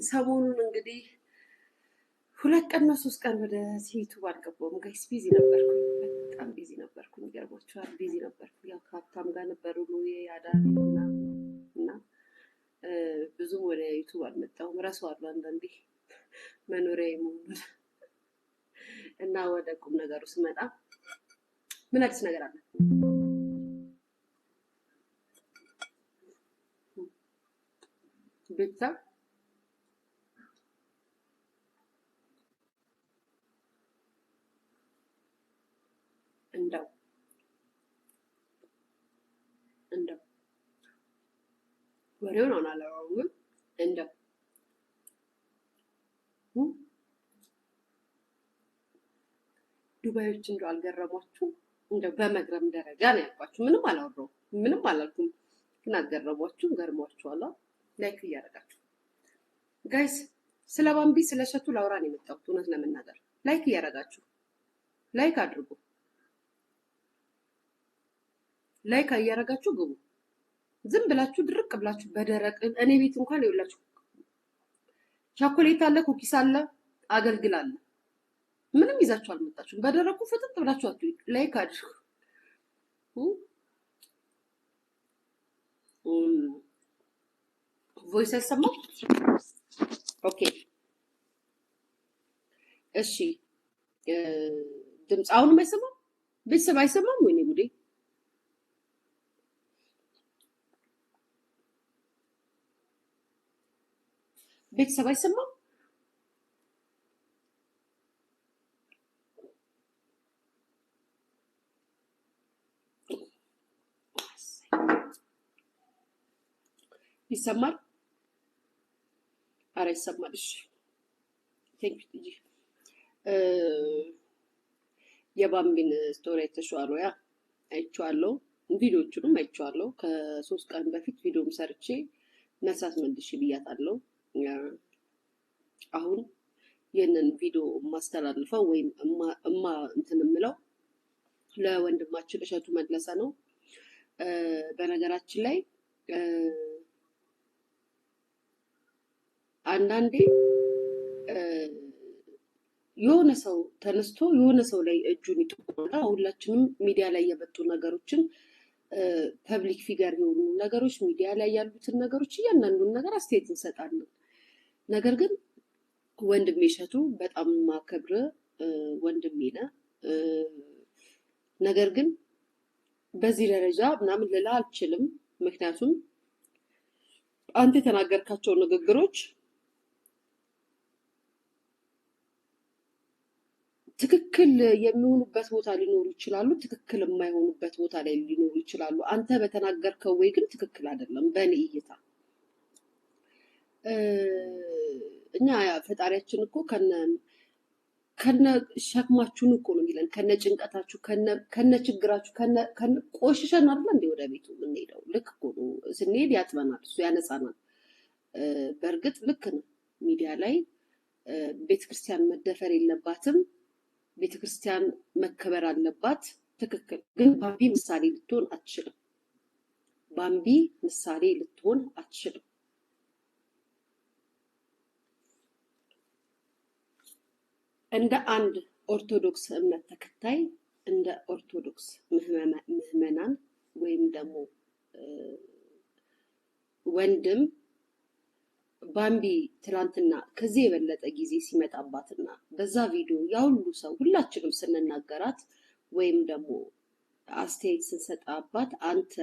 ሰሞኑን እንግዲህ 2 ቀን ነው 3 ቀን ወደ YouTube አልገባሁም guys፣ busy ነበርኩኝ። በጣም busy ነበርኩኝ። ይገርማችኋል፣ busy ነበርኩ። ያው ከሀብታም ጋር ነበር ውሎዬ አዳሪ ምናምን እና ብዙም ወደ YouTube አልመጣሁም። እረሳዋለሁ አንዳንዴ መኖሪያ መሆኑን። እና ወደ ቁም ነገሩ ስመጣ ምን አዲስ ነገር አለ? ቤተሰብ እንደው እንደው ወሬውን አሁን አላወራውም፣ ግን እንደው ዱባዮች እንደው አልገረሟችሁም? እንደው በመግረም ደረጃ ነው ያልኳችሁ። ምንም አላወራሁም፣ ምንም አላልኩም፣ ግን አልገረሟችሁም? ገርሟችኋል። Like እያደረጋችሁ guys፣ ስለ ባምቢ ስለ እሸቱ ላውራ ነው የመጣሁት። እውነት ለመናገር like እያደረጋችሁ like አድርጉ፣ like እያደረጋችሁ ግቡ። ዝም ብላችሁ ድርቅ ብላችሁ በደረቅ እኔ ቤት እንኳን ይኸውላችሁ ቻኮሌት አለ፣ cookies አለ፣ አገልግል አለ። ምንም ይዛችሁ አልመጣችሁም። በደረቁ ፍጥጥ ብላችሁ አትዩ። Like አድርጉ። Voice አይሰማም? Okay እሺ። ድምፅ አሁንም አይሰማም? ቤተሰብ አይሰማም? ወይኔ ጉዴ! ቤተሰብ አይሰማም? ይሰማል? አረ ይሰማል። እሺ thank you። የባምቢን story አይተሽዋል? Yeah አይቼዋለሁ። ቪዲዮቹንም አይቼዋለሁ። ከ3 ቀን በፊት ቪዲዮም ሰርቼ መልስ መልሽ ብያታለሁ። አሁን ይህንን ቪዲዮ የማስተላልፈው ወይም እማ እንትን የምለው ለወንድማችን እሸቱ መለሰ ነው። በነገራችን ላይ አንዳንዴ የሆነ ሰው ተነስቶ የሆነ ሰው ላይ እጁን ይጠቁማል። ሁላችንም ሚዲያ ላይ የመጡ ነገሮችን፣ public figure የሆኑ ነገሮች፣ ሚዲያ ላይ ያሉትን ነገሮች እያንዳንዱን ነገር አስተያየት እንሰጣለን። ነገር ግን ወንድሜ እሸቱ በጣም ማከብር ወንድሜ ነህ። ነገር ግን በዚህ ደረጃ ምናምን ልልህ አልችልም። ምክንያቱም አንተ የተናገርካቸው ንግግሮች ትክክል የሚሆኑበት ቦታ ሊኖሩ ይችላሉ፣ ትክክል የማይሆኑበት ቦታ ላይ ሊኖሩ ይችላሉ። አንተ በተናገርከው ወይ ግን ትክክል አይደለም በእኔ እይታ። እኛ ፈጣሪያችን እኮ ከነ ከነ ሸክማችሁን እኮ ነው የሚለን፣ ከነ ጭንቀታችሁ፣ ከነ ችግራችሁ፣ ከነ ቆሽሸን አይደለ እንዴ ወደ ቤቱ የምንሄደው? ልክ እኮ ነው። ስንሄድ ያጥበናል፣ እሱ ያነጻናል። በእርግጥ ልክ ነው። ሚዲያ ላይ ቤተክርስቲያን መደፈር የለባትም፣ ቤተክርስቲያን መከበር አለባት። ትክክል። ግን ባምቢ ምሳሌ ልትሆን አትችልም። ባምቢ ምሳሌ ልትሆን አትችልም። እንደ አንድ ኦርቶዶክስ እምነት ተከታይ፣ እንደ ኦርቶዶክስ ምዕመናን ወይም ደግሞ ወንድም፣ ባምቢ ትላንትና ከዚህ የበለጠ ጊዜ ሲመጣባትና በዛ ቪዲዮ ያ ሁሉ ሰው ሁላችንም ስንናገራት ወይም ደግሞ አስተያየት ስንሰጣባት አንተ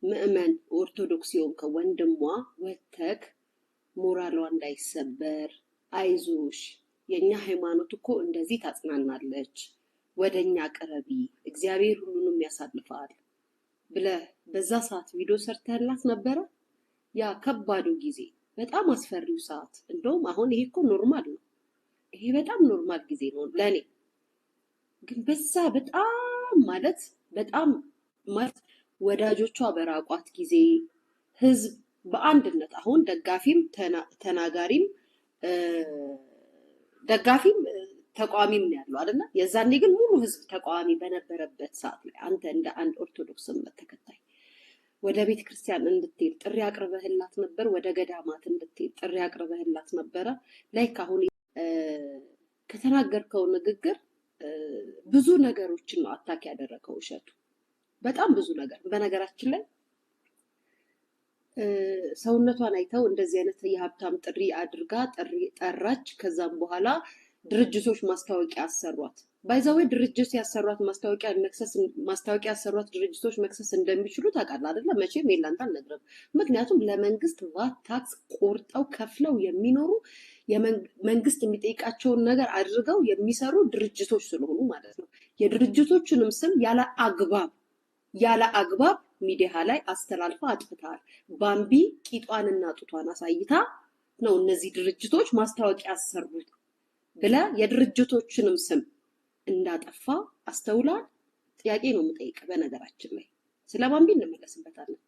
ምዕመን ኦርቶዶክስ የሆንከው ወንድሟ ወተክ ሞራሏ እንዳይሰበር፣ አይዞሽ የእኛ ሃይማኖት እኮ እንደዚህ ታጽናናለች፣ ወደ እኛ ቅረቢ፣ እግዚአብሔር ሁሉንም ያሳልፋል ብለህ በዛ ሰዓት ቪዲዮ ሰርተህላት ነበረ። ያ ከባዱ ጊዜ፣ በጣም አስፈሪው ሰዓት። እንደውም አሁን ይሄ እኮ normal ነው። ይሄ በጣም normal ጊዜ ነው ለእኔ። ግን በዛ በጣም ማለት በጣም ማለት ወዳጆቿ በራቋት ጊዜ፣ ህዝብ በአንድነት አሁን ደጋፊም ተናጋሪም ደጋፊም ተቃዋሚም ነው ያለው አይደለ? የዛኔ ግን ሙሉ ህዝብ ተቃዋሚ በነበረበት ሰዓት ላይ አንተ እንደ አንድ ኦርቶዶክስ እምነት ተከታይ ወደ ቤተ ክርስቲያን እንድትሄድ ጥሪ አቅርበህላት ነበር። ወደ ገዳማት እንድትሄድ ጥሪ አቅርበህላት ነበረ። Like አሁን ከተናገርከው ንግግር ብዙ ነገሮችን ነው attack ያደረገው እሸቱ፣ በጣም ብዙ ነገር። በነገራችን ላይ ሰውነቷን አይተው እንደዚህ አይነት የሀብታም ጥሪ አድርጋ ጥሪ ጠራች። ከዛም በኋላ ድርጅቶች ማስታወቂያ አሰሯት። By the way ድርጅት ያሰሯት ማስታወቂያ መክሰስ፣ ማስታወቂያ ያሰሯት ድርጅቶች መክሰስ እንደሚችሉ ታውቃለህ አይደለ? መቼም የላንተ አልነግርም። ምክንያቱም ለመንግስት ቫት ታክስ ቆርጠው ከፍለው የሚኖሩ፣ መንግስት የሚጠይቃቸውን ነገር አድርገው የሚሰሩ ድርጅቶች ስለሆኑ ማለት ነው። የድርጅቶቹንም ስም ያለ አግባብ ሚዲያ ላይ አስተላልፋ አጥፍተሃል። ባምቢ ቂጧንና ጡቷን አሳይታ ነው እነዚህ ድርጅቶች ማስታወቂያ ያሰሩት ብለህ የድርጅቶችንም ስም እንዳጠፋ አስተውላል። ጥያቄ ነው የምጠይቅ። በነገራችን ላይ ስለ ባምቢ እንመለስበታለን።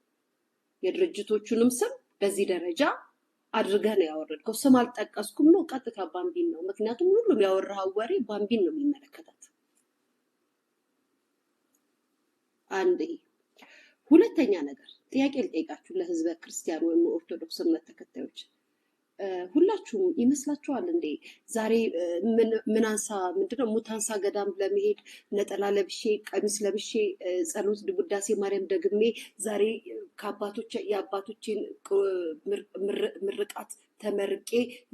የድርጅቶቹንም ስም በዚህ ደረጃ አድርገህ ነው ያወረድከው። ስም አልጠቀስኩም ነው፣ ቀጥታ ባምቢን ነው። ምክንያቱም ሁሉም ያወራኸው ወሬ ባምቢን ነው የሚመለከታት። አንድ ይሄ። ሁለተኛ ነገር ጥያቄ ልጠይቃችሁ ለህዝበ ክርስቲያን ወይም ኦርቶዶክስ እምነት ተከታዮች ሁላችሁም፣ ይመስላችኋል እንዴ ዛሬ ምናንሳ ምንድነው ሙታንሳ ገዳም ለመሄድ ነጠላ ለብሼ፣ ቀሚስ ለብሼ፣ ጸሎት ውዳሴ ማርያም ደግሜ፣ ዛሬ ከአባቶች የአባቶቼን ምርቃት ተመርቄ፣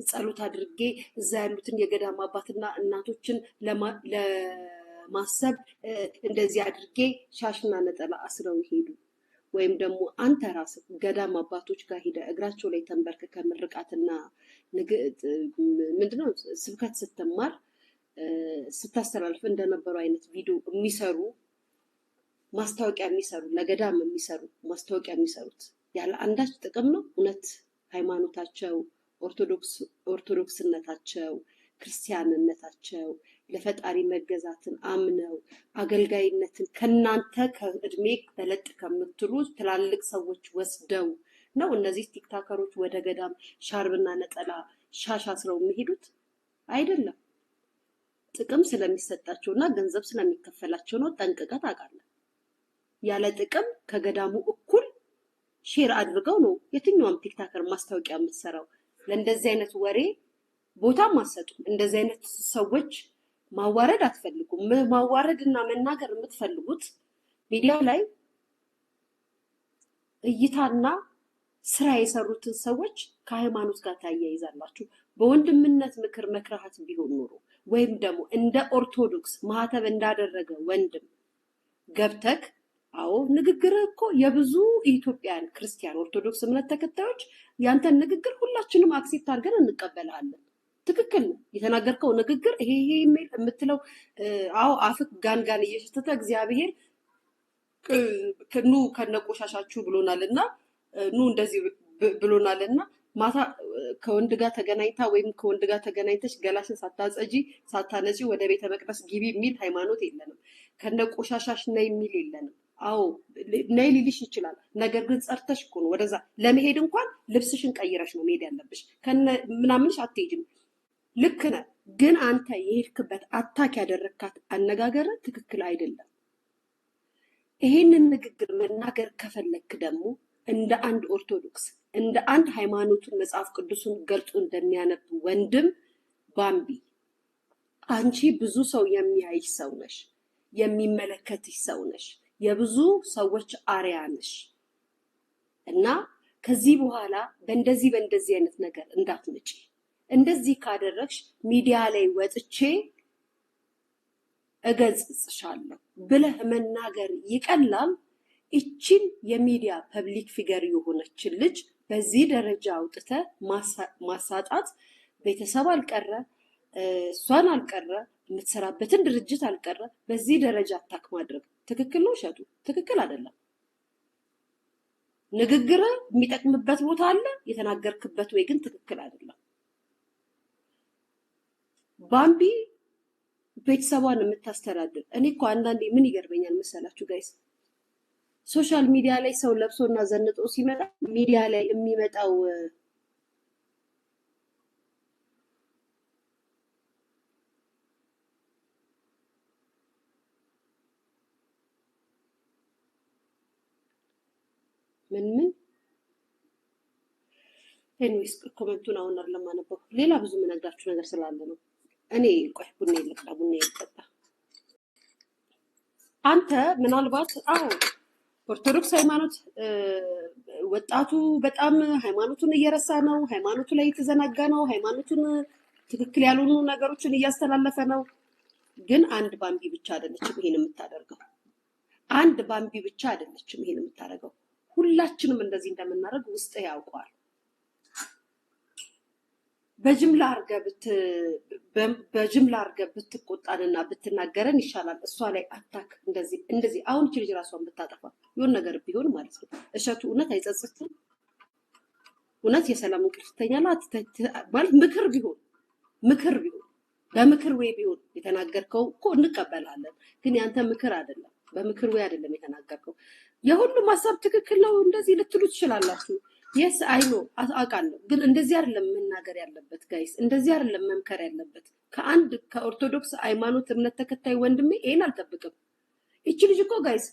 ጸሎት አድርጌ፣ እዛ ያሉትን የገዳም አባትና እናቶችን ለማሰብ እንደዚህ አድርጌ ሻሽና ነጠላ አስረው ይሄዱ ወይም ደግሞ አንተ ራስህ ገዳም አባቶች ጋር ሂደህ እግራቸው ላይ ተንበርክከህ ምርቃትና ምንድነው ስብከት ስትማር ስታስተላልፍ እንደነበሩ አይነት ቪዲዮ የሚሰሩ፣ ማስታወቂያ የሚሰሩ፣ ለገዳም የሚሰሩ ማስታወቂያ የሚሰሩት ያለ አንዳች ጥቅም ነው? እውነት ሃይማኖታቸው፣ ኦርቶዶክስነታቸው፣ ክርስቲያንነታቸው፣ ለፈጣሪ መገዛትን አምነው አገልጋይነትን ከናንተ ከእድሜ በለጥ ከምትሉ ትላልቅ ሰዎች ወስደው ነው እነዚህ ቲክታከሮች ወደ ገዳም ሻርብና ነጠላ ሻሽ አስረው የሚሄዱት? አይደለም። ጥቅም ስለሚሰጣቸው እና ገንዘብ ስለሚከፈላቸው ነው። ጠንቅቀህ ታውቃለህ። ያለ ጥቅም ከገዳሙ እኩል share አድርገው ነው የትኛውም TikToker ማስታወቂያ የምትሰራው። ለእንደዚህ አይነት ወሬ ቦታም አትሰጡም። እንደዚህ አይነት ሰዎች ማዋረድ አትፈልጉም። ማዋረድ እና መናገር የምትፈልጉት ሚዲያ ላይ እይታና ስራ የሰሩትን ሰዎች ከሃይማኖት ጋር ታያይዛላችሁ። በወንድምነት ምክር መክረሃት ቢሆን ኖሮ ወይም ደግሞ እንደ ኦርቶዶክስ ማህተብ እንዳደረገ ወንድም ገብተክ፣ አዎ ንግግርህ እኮ የብዙ ኢትዮጵያን ክርስቲያን ኦርቶዶክስ እምነት ተከታዮች ያንተን ንግግር ሁላችንም accept አድርገን እንቀበልሃለን። ትክክል ነው የተናገርከው ንግግር፣ ይሄ ይሄ የሚል የምትለው፣ አዎ አፍክ ጋን ጋን እየሸተተ እግዚአብሔር ኑ ከነቆሻሻችሁ ብሎናል እና ኑ እንደዚህ ብሎናል እና ማታ ከወንድ ጋር ተገናኝታ ወይም ከወንድ ጋር ተገናኝተሽ ገላሽን ሳታጸጂ ሳታነጪ ወደ ቤተ መቅደስ ግቢ የሚል ሃይማኖት የለንም። ከነ ቆሻሻሽ ነይ የሚል የለንም። አዎ ነይ ሊልሽ ይችላል። ነገር ግን ጸርተሽ እኮ ነው ወደዛ ለመሄድ፣ እንኳን ልብስሽን ቀይረሽ ነው መሄድ ያለብሽ። ከነ ምናምንሽ አትሄጂም። ልክ ነህ። ግን አንተ የሄድክበት attack ያደረግካት አነጋገር ትክክል አይደለም። ይሄንን ንግግር መናገር ከፈለክ ደግሞ እንደ አንድ ኦርቶዶክስ፣ እንደ አንድ ሃይማኖቱን መጽሐፍ ቅዱሱን ገልጾ እንደሚያነብ ወንድም፣ ባምቢ አንቺ ብዙ ሰው የሚያይሽ ሰው ነሽ፣ የሚመለከትሽ ሰው ነሽ፣ የብዙ ሰዎች አርያ ነሽ እና ከዚህ በኋላ በእንደዚህ በእንደዚህ አይነት ነገር እንዳትመጪ፣ እንደዚህ ካደረግሽ ሚዲያ ላይ ወጥቼ እገጽጽሻለሁ ብለህ መናገር ይቀላል። ይችን የሚዲያ public figure የሆነችን ልጅ በዚህ ደረጃ አውጥተህ ማሳጣት፣ ቤተሰብ አልቀረ፣ እሷን አልቀረ፣ የምትሰራበትን ድርጅት አልቀረ፣ በዚህ ደረጃ attack ማድረግ ትክክል ነው? እሸቱ፣ ትክክል አይደለም። ንግግር የሚጠቅምበት ቦታ አለ፣ የተናገርክበት ወይ ግን ትክክል አይደለም። ባምቢ ቤተሰቧን የምታስተዳድር፣ እኔ እኮ አንዳንዴ ምን ይገርመኛል መሰላችሁ guys፣ social media ላይ ሰው ለብሶ እና ዘንጦ ሲመጣ ሚዲያ ላይ የሚመጣው ምን ምን anyways comment ኡን አሁን አይደለም አነበው። ሌላ ብዙ የምነግራችሁ ነገር ስላለ ነው። እኔ ቆይ ቡና ልቅዳ፣ ቡና ልጠጣ። አንተ ምናልባት አዎ ኦርቶዶክስ ሃይማኖት ወጣቱ በጣም ሃይማኖቱን እየረሳ ነው። ሃይማኖቱ ላይ የተዘናጋ ነው። ሃይማኖቱን ትክክል ያልሆኑ ነገሮችን እያስተላለፈ ነው። ግን አንድ ባምቢ ብቻ አይደለችም ይሄን የምታደርገው። አንድ ባምቢ ብቻ አይደለችም ይሄን የምታደርገው። ሁላችንም እንደዚህ እንደምናደርግ ውስጥ ያውቀዋል። በጅምላ አድርገህ ብትቆጣንና ብትናገረን ይሻላል። እሷ ላይ attack እንደዚህ እንደዚህ አሁን እቺ ልጅ ራሷን ብታጠፋ የሆነ ነገር ቢሆን ማለት ነው እሸቱ እውነት አይጸጽትም? እውነት የሰላም እንቅልፍ ትተኛለህ? ማለት ምክር ቢሆን በምክር ወይ ቢሆን የተናገርከው እኮ እንቀበላለን። ግን ያንተ ምክር አይደለም፣ በምክር ወይ አይደለም የተናገርከው። የሁሉም ሀሳብ ትክክል ነው እንደዚህ ልትሉ ትችላላችሁ። Yes, I know፣ አውቃለሁ። ግን እንደዚህ አይደለም መናገር ያለበት guys፣ እንደዚህ አይደለም መምከር ያለበት። ከአንድ ከኦርቶዶክስ ሃይማኖት እምነት ተከታይ ወንድሜ ይሄን አልጠብቅም። ይቺ ልጅ እኮ guys፣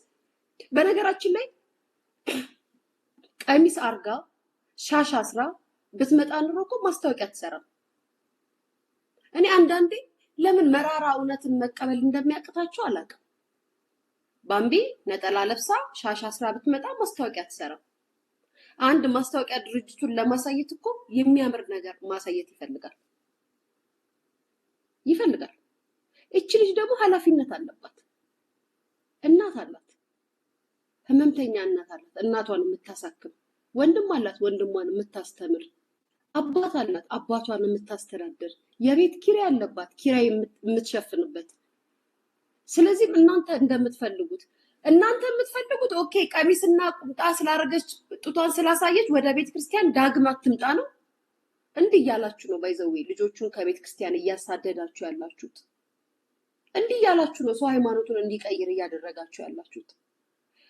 በነገራችን ላይ ቀሚስ አርጋ ሻሽ አስራ ብትመጣ ኑሮ እኮ ማስታወቂያ አትሰራም። እኔ አንዳንዴ ለምን መራራ እውነትን መቀበል እንደሚያቅታቸው አላውቅም። ባምቢ ነጠላ ለብሳ ሻሽ አስራ ብትመጣ ማስታወቂያ አትሰራም። አንድ ማስታወቂያ ድርጅቱን ለማሳየት እኮ የሚያምር ነገር ማሳየት ይፈልጋል ይፈልጋል። እቺ ልጅ ደግሞ ኃላፊነት አለባት። እናት አላት፣ ህመምተኛ እናት አላት፣ እናቷን የምታሳክም። ወንድም አላት፣ ወንድሟን የምታስተምር። አባት አላት፣ አባቷን የምታስተዳድር። የቤት ኪራይ አለባት፣ ኪራይ የምትሸፍንበት። ስለዚህም እናንተ የምትፈልጉት okay ቀሚስና ቁምጣ ስላደረገች፣ ጡቷን ስላሳየች ወደ ቤተ ክርስቲያን ዳግም አትምጣ ነው። እንዲህ እያላችሁ ነው by the way ልጆቹን ከቤተ ክርስቲያን እያሳደዳችሁ ያላችሁት። እንዲህ እያላችሁ ነው ሰው ሃይማኖቱን እንዲቀይር እያደረጋችሁ ያላችሁት።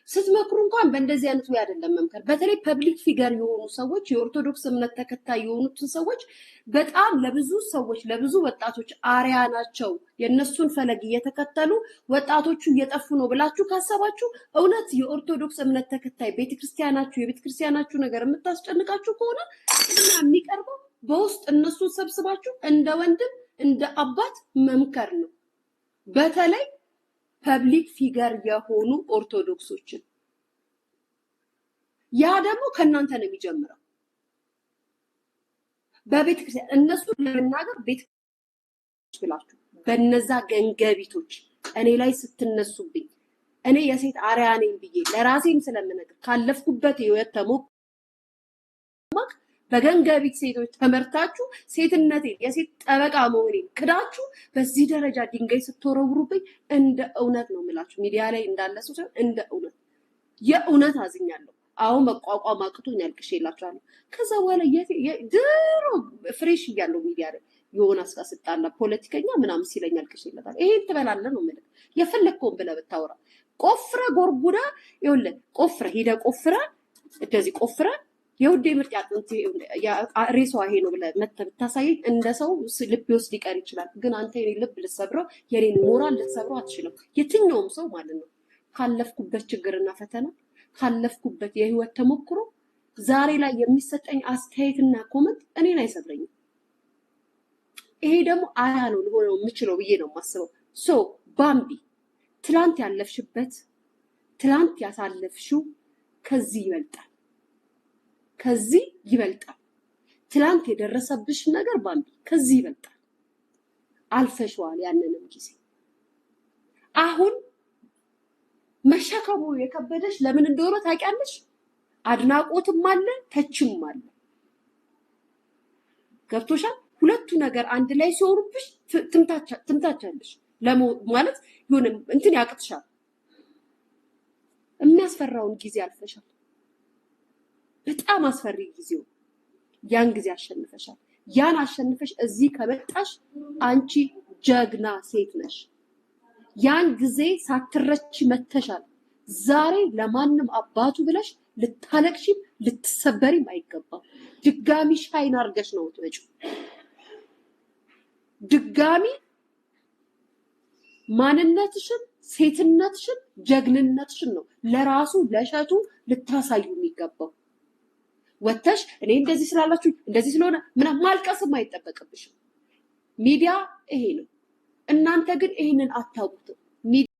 ስትመክሩ እንኳን በእንደዚህ አይነት ወይ አይደለም መምከር። በተለይ public figure የሆኑ ሰዎች፣ የኦርቶዶክስ እምነት ተከታይ የሆኑትን ሰዎች በጣም ለብዙ ሰዎች፣ ለብዙ ወጣቶች አርያ ናቸው። የእነሱን ፈለግ እየተከተሉ ወጣቶቹ እየጠፉ ነው ብላችሁ ካሰባችሁ፣ እውነት የኦርቶዶክስ እምነት ተከታይ ቤተክርስቲያናችሁ፣ የቤተክርስቲያናችሁ ነገር የምታስጨንቃችሁ ከሆነ ቅድሚያ የሚቀርበው በውስጥ እነሱን ሰብስባችሁ እንደ ወንድም እንደ አባት መምከር ነው። በተለይ public figure የሆኑ ኦርቶዶክሶችን። ያ ደግሞ ከእናንተ ነው የሚጀምረው። በቤተ ክርስቲያን እነሱን ለመናገር ቤተ ብላችሁ በነዛ ገንገቢቶች እኔ ላይ ስትነሱብኝ፣ እኔ የሴት አርያ ነኝ ብዬ ለራሴም ስለምነግር ካለፍኩበት የህይወት ተሞክሮ በገንገቢት ሴቶች ተመርታችሁ ሴትነቴን፣ የሴት ጠበቃ መሆኔን ክዳችሁ በዚህ ደረጃ ድንጋይ ስትወረውሩብኝ እንደ እውነት ነው የምላችሁ። ሚዲያ ላይ እንዳለ ሰው ሳይሆን እንደ እውነት የእውነት አዝኛለሁ። አሁን መቋቋም አቅቶኝ አልቅሼላችኋለሁ። ከዛ በኋላ ድሮ fresh እያለሁ ሚዲያ ላይ ዮናስ ጋር ስጣላ ፖለቲከኛ ምናምን ሲለኝ አልቅሼለታለሁ። ይሄን ትበላለህ ነው የምልህ። የፈለግከውን ብለህ ብታወራ፣ ቆፍረ ጎርጉዳ፣ ይኸውልህ ቆፍረ ሂደህ ቆፍረ እንደዚህ ቆፍረ የውዴ ምርጥ አጥንት ሬሷ ይሄ ነው ብለህ መተህ ብታሳየኝ እንደ ሰው ልቤ ውስጥ ሊቀር ይችላል። ግን አንተ የኔን ልብ ልትሰብረው፣ የኔን ሞራል ልትሰብረው አትችልም። የትኛውም ሰው ማለት ነው። ካለፍኩበት ችግርና ፈተና፣ ካለፍኩበት የህይወት ተሞክሮ ዛሬ ላይ የሚሰጠኝ አስተያየትና comment እኔን አይሰብረኝም። ይሄ ደግሞ አያ ነው ልሆነው የምችለው ብዬ ነው የማስበው። So ባምቢ፣ ትላንት ያለፍሽበት፣ ትላንት ያሳለፍሽው ከዚህ ይበልጣል፣ ከዚህ ይበልጣል። ትላንት የደረሰብሽ ነገር ባምቢ ከዚህ ይበልጣል። አልፈሽዋል ያንንም ጊዜ። አሁን መሸከሙ የከበደሽ ለምን እንደሆነ ታውቂያለሽ? አድናቆትም አለ፣ ተችም አለ። ገብቶሻል? ሁለቱ ነገር አንድ ላይ ሲሆኑብሽ ትምታቻለሽ። ማለት የሆነ እንትን ያቅትሻል። የሚያስፈራውን ጊዜ አልፈሻል። በጣም አስፈሪ ጊዜው ያን ጊዜ አሸንፈሻል። ያን አሸንፈሽ እዚህ ከመጣሽ አንቺ ጀግና ሴት ነሽ። ያን ጊዜ ሳትረቺ መተሻል። ዛሬ ለማንም አባቱ ብለሽ ልታለቅሺም ልትሰበሪም አይገባም። ድጋሚ shine አድርገሽ ነው የምትመጪው። ድጋሚ ማንነትሽን ሴትነትሽን ጀግንነትሽን ነው ለራሱ ለእሸቱ ልታሳዩ የሚገባው። ወተሽ እኔ እንደዚህ ስላላችሁ እንደዚህ ስለሆነ ምናምን ማልቀስም አይጠበቅብሽም። ሚዲያ ይሄ ነው። እናንተ ግን ይህንን አታውቁትም።